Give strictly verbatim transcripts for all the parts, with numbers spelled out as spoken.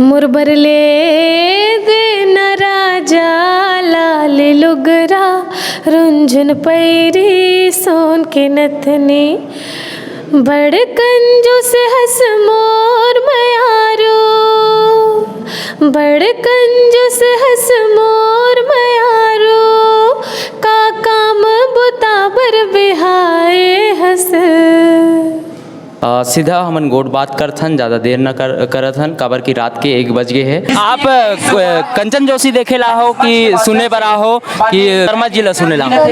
मोर बर ले देना राजा लाल लुगरा, रुंझुन पैरी सोन के नथनी। बड़ कंजूस हस मोर मयारू, बड़ कंजूस हस मोर मयारू, का काम बुता बर बिहाए हस। अ, सीधा हमन गोठ बात करथन, ज़्यादा देर न कर, करत हन, काबर कि रात के एक बज गे हे। आप, अ, कंचन जोशी देखे ला हो कि सुने बर आहो कि शर्मा जी ला सुने ला हो?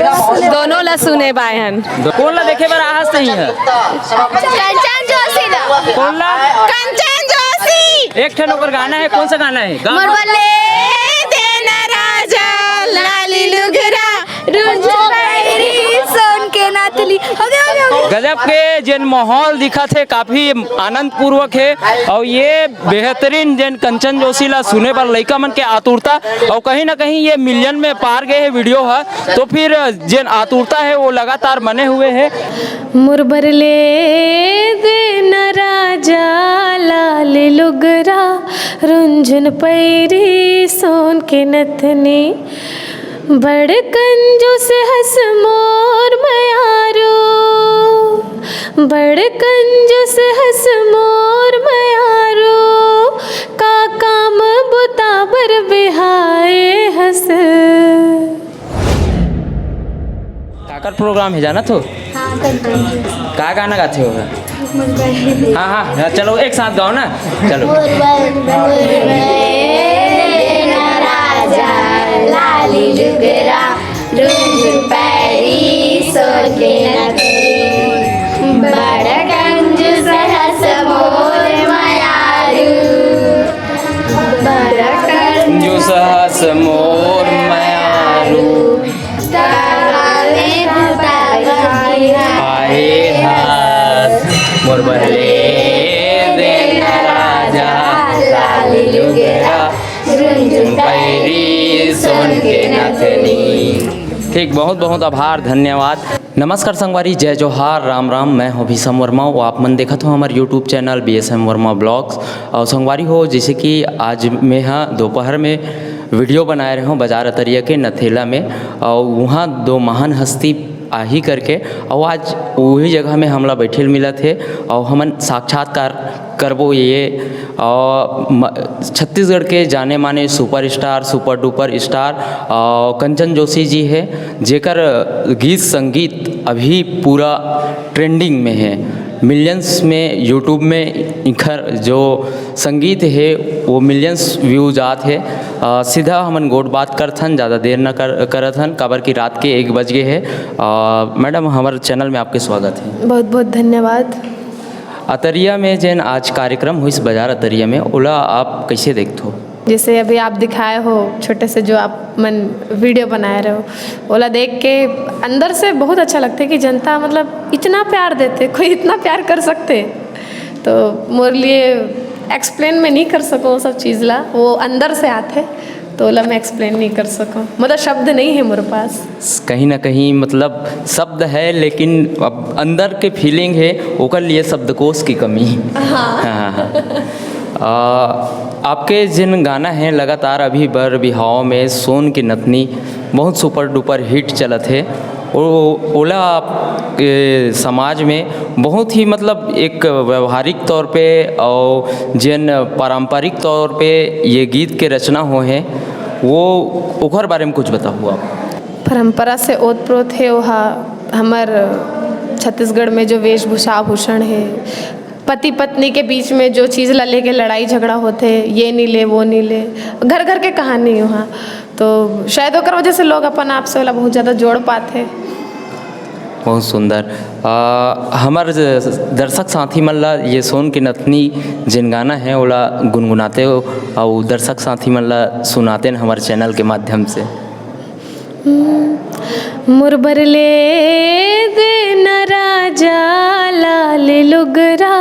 दोनों ला सुने बर आए हन। कोन ला देखे बर आहस तहीं ह? कंचन जोशी ला। कोन ला? कंचन जोशी। एक ठन ओकर गाना हे, कोन सा गाना हे? गा। मोर बर ले देना राजा लाली लुगरा, रुंझुन पैरी सोन के नथनी। हो गया, हो गया, हो गया। गजब के जेन माहौल दिखत हे, काफी आनंद पूर्वक हे। अउ ये बेहतरीन जेन कंचन जोशी ला सुने बर लइका मन के आतुरता, अउ कहीं ना कहीं ये मिलियन में पार गे हे वीडियो ह, तो फिर जेन आतुरता हे वो लगातार बने हुए हे। मोर बर ले देना राजा लाल लुगरा, रुंझुन पैरी सोन के नथनी। बड़ कंजूस हस मोर मयारू, बड़ कंजूस हस मोर मयारू, का काम बुता बर बिहाए हस। काकर प्रोग्राम हे, जानत हो? हाँ, कंचन जोशी। का गाना गाथे हो? हाँ, हाँ, हाँ, चलो एक साथ गाओ ना, चलो। मोर बर, मोर बर, देना राजा लाली लुगरा, रुंझुन पैरी सोन के नथनी। बड़ कंजूस हस मोर मयारू, बड़ कंजूस हस मोर मयारू, आए हस मोर बर ले देना राजा लाली लुगरा, रुंझुन पैरी सोन के नथनी। ठीक, बहुत बहुत आभार, धन्यवाद। नमस्कार संगवारी, जय जोहार, राम राम। मैं हूं भीषम वर्मा, अउ आप मन देखत हो हमर YouTube चैनल बी एस एम वर्मा ब्लॉग्स। अउ संगवारी हो, जैसे कि आज मैं हा दोपहर में वीडियो बनाए रहे हूँ बाजार अतरिया के नथेला में, अउ वहाँ दो महान हस्ती आही करके, अउ आज वही जगह में हमला बैठे ल मिलत हे, अउ हमन साक्षात्कार करबो ये, अउ म-, छत्तीसगढ़ के जाने माने सुपरस्टार, सुपर डुपर स्टार, अउ कंचन जोशी जी हे, जेकर गीत संगीत अभी पूरा ट्रेंडिंग में हे, मिलियंस में YouTube में इखर जो संगीत हे वो मिलियंस व्यूज आत हे। अ, सीधा हमन गोठ बात करथन, ज़्यादा देर न कर, करत हन, काबर कि रात के एक बज गे हे। अ, मैडम, हमर चैनल में आपके स्वागत हे। बहुत बहुत धन्यवाद। अतरिया में जेन आज कार्यक्रम होइस बाजार अतरिया में, ओला आप कैसे देखथो? जैसे अभी आप दिखाए हो छोटे से जो आप मन वीडियो बनाए रहे हो, ओला देख के अंदर से बहुत अच्छा लगथे कि जनता मतलब इतना प्यार देथे, कोई इतना प्यार कर सकथे। तो मोर लिए एक्सप्लेन मैं नहीं कर सकूँ सब चीज़ ला, वो अंदर से आथे, तो ओला मैं एक्सप्लेन नहीं कर सकूँ, मतलब शब्द नहीं है मोर पास। कहीं ना कहीं मतलब शब्द है, लेकिन अब अंदर के फीलिंग है, ओकर लिए शब्दकोश की कमी। हाँ। हाँ, हाँ, हाँ। आ, आपके जिन गाना है लगातार अभी बर बिहाव में सोन के नथनी बहुत सुपर डुपर हिट चलत है, ओ, ओला आप, ए, समाज में बहुत ही मतलब एक व्यवहारिक तौर पे और जिन पारंपरिक तौर पे ये गीत के रचना हो है, वो ओकर बारे में कुछ बताओ आप। परंपरा से ओत प्रोत हे, ओहा हमर छत्तीसगढ़ में जो वेशभूषा आभूषण हे, पति पत्नी के बीच में जो चीज़ ला लेके लड़ाई झगड़ा होथे, ये नी ले, वो नी ले, घर घर के कहानी ओहा, तो शायद ओकर वजह से लोग अपन आप से ओला बहुत ज़्यादा जोड़ पाथे। बहुत सुंदर। आ, हमर ज-, दर्शक साथी मन ला ये सोन के नथनी जेन गाना है, ओला गुनगुनाते हो, अउ दर्शक साथी मन ला सुनाते हैं हमारे चैनल के माध्यम से। मोर बर ले देना राजा लाल लुगरा,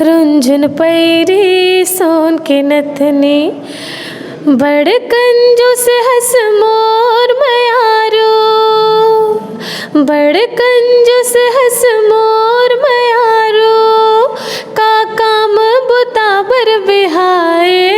रुंझुन पैरी सोन के नथनी। बड़ कंजूस हस मोर मयारू, बड़ कंजूस हस मोर मयारू, का काम बुता बर बिहाए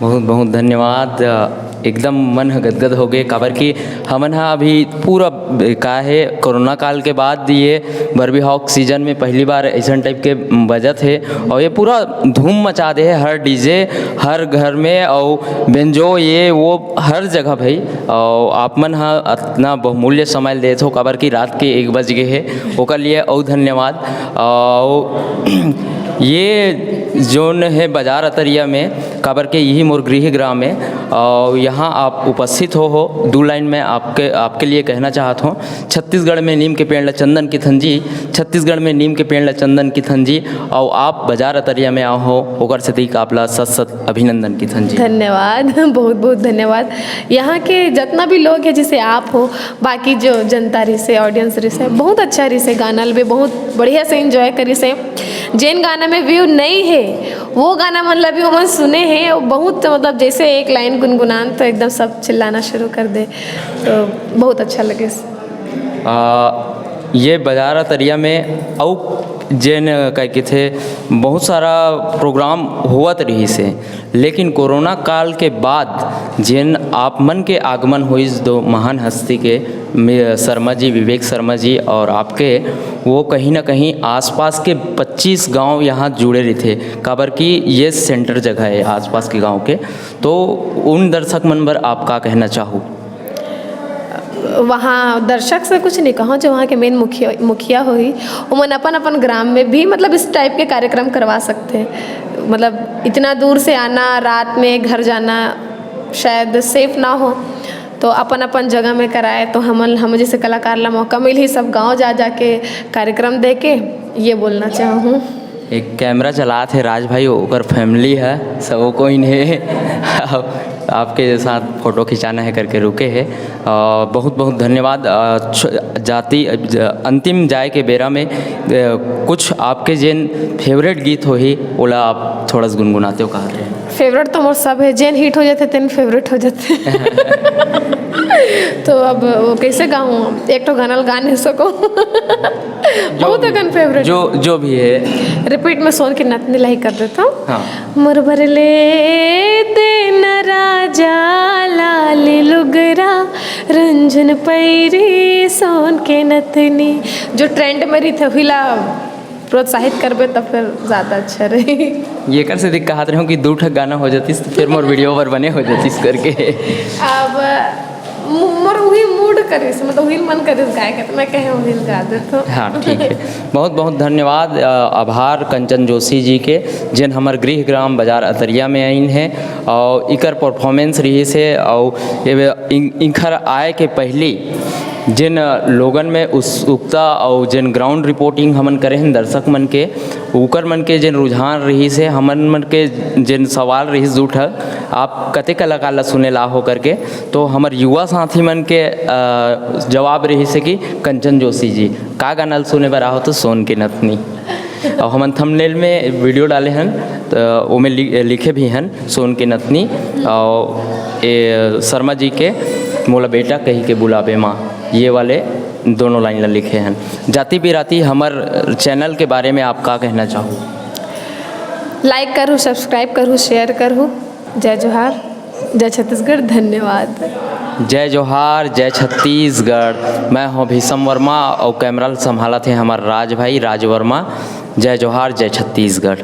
बहुत बहुत धन्यवाद। अ, एकदम मन ह गदगद हो गए, काबर कि हमन ह अभी पूरा ब-, का हे, कोरोना काल के बाद ये बर्बी हॉक सीजन में पहली बार ऐसन टाइप के बजत हे, और ये पूरा धूम मचा दे हे, हर डीजे, हर घर में, और बेंजो, ये वो, हर जगह भाई। और आप मन ह अतना बहुमूल्य समय देत हो, काबर कि रात के एक बज गए हे, ओकर लिए और धन्यवाद। और ये जोन है बाजार अतरिया में, काबर के यही मोर गृह ग्राम है, और यहाँ आप उपस्थित हो, हो दो लाइन में आपके, आपके लिए कहना चाहत हूँ। छत्तीसगढ़ में नीम के पेड़ ला चंदन किथन जी, छत्तीसगढ़ में नीम के पेड़ ला चंदन किथन जी, और आप बाजार अतरिया में आओ हो, ओकर सेती आप ला सत सत अभिनंदन किथन जी। धन्यवाद। बहुत बहुत धन्यवाद। यहाँ के जितना भी लोग हैं, जैसे आप हो, बाकी जो जनता रहिसे, ऑडियंस रहिसे, बहुत अच्छा रहिसे, गाना ल भी बहुत बढ़िया से एंजॉय करिसे। जेन गाना में व्यू नहीं है, वो गाना मन ला भी ओमन सुने हैं, वो बहुत, मतलब, जैसे एक लाइन गुनगुनान तो एकदम सब चिल्लाना शुरू कर दे, तो बहुत अच्छा लगे। आ, ये बाजार अतरिया में अउ जेन कह के थे, बहुत सारा प्रोग्राम होवत रहिसे, लेकिन कोरोना काल के बाद जेन आप मन के आगमन होइस दो महान हस्ती के, मे-, शर्मा जी, विवेक शर्मा जी और आपके, वो कहीं ना कहीं आसपास के पच्चीस गांव यहाँ जुड़े रहिथे, काबर कि ये सेंटर जगह है आसपास के गांव के। तो उन दर्शक मन बर आप का कहना चाहू? वहाँ दर्शक से कुछ नहीं कहूँ, जो वहाँ के मेन मुखिया, मुखिया होही, ओमन अपन अपन ग्राम में भी, मतलब, इस टाइप के कार्यक्रम करवा सकते हैं। मतलब, इतना दूर से आना, रात में घर जाना शायद सेफ ना हो, तो अपन अपन जगह में कराए, तो हमन, हम जैसे कलाकार ला मौका मिलही सब गांव जा जाके कार्यक्रम दे के, ये बोलना चाहूँ। एक कैमरा चलात है राज भाई, ओकर फैमिली है, सब कोई ने आपके साथ फोटो खिंचाना है करके रुके हैं। अ, बहुत बहुत धन्यवाद। अ, छ-, जाति, अ, ज-, अंतिम जाए के बेरा में, अ, कुछ आपके जेन फेवरेट गीत होही, ओला आप थोड़ा सा गुनगुनाते हो, कहा रहे हैं। फेवरेट तो मोर सब है, जेन हिट हो जाते, तेन फेवरेट हो जाते। तो अब वो कैसे गाऊँ? एक तो गाना गा नहीं सको। जो बहुत भी, अकन फेवरेट। जो, जो भी है। रिपीट में सोन के नथनी लाई कर देता हूँ। हाँ। मोर बर ले देना राजा लाल लुगरा, रंजन पैरी सोन के नथनी। जो ट्रेंड में रही थे, हिला प्रोत्साहित करबे, तब फिर ज़्यादा अच्छा रही। ये कर से दिख कहत रहे हो कि दू ठक गाना हो जातीस, तो फिर मोर वीडियो पर बने हो जातीस करके। अब मो-, मोर वही मूड करिस, मतलब, वही मन करिस गाए के, तो मैं कहे वही गा देत हूँ। हाँ, ठीक है। बहुत बहुत धन्यवाद, अ, आभार कंचन जोशी जी के, जेन हमर गृह ग्राम बाजार अतरिया में आइन है और इकर परफॉर्मेंस रहिस है और ये इन-, इनकर आए के पहली जेन लोगन में उत्सुकता और जेन ग्राउंड रिपोर्टिंग हमन करे हन दर्शक मन के, उकर मन के जेन रुझान रहिस है, हमन मन के जेन सवाल रहिस दू ठक, आप कते कलाकार ला सुने ला हो करके, तो हमर युवा साथी मन के, अ, जवाब रहिस है कि कंचन जोशी जी, का गाना ल सुने बर आहो, तो सोन के नथनी। और हमन थंबनेल में वीडियो डाले हन, तो ओमे लि-, लिखे भी हन सोन के नथनी, और ए शर्मा जी के मोला बेटा कही के बुलाबे माँ, ये वाले दोनों लाइन ला लिखे हन। जाति बिराती हमर चैनल के बारे में आप का कहना चाहू? लाइक करू, सब्सक्राइब करू, शेयर करू। जय जोहार, जय छत्तीसगढ़, धन्यवाद। जय जोहार, जय छत्तीसगढ़। मैं हूँ भीषम वर्मा और कैमरा ल संभालत हे हमर राज भाई राज वर्मा। जय जोहार, जय छत्तीसगढ़।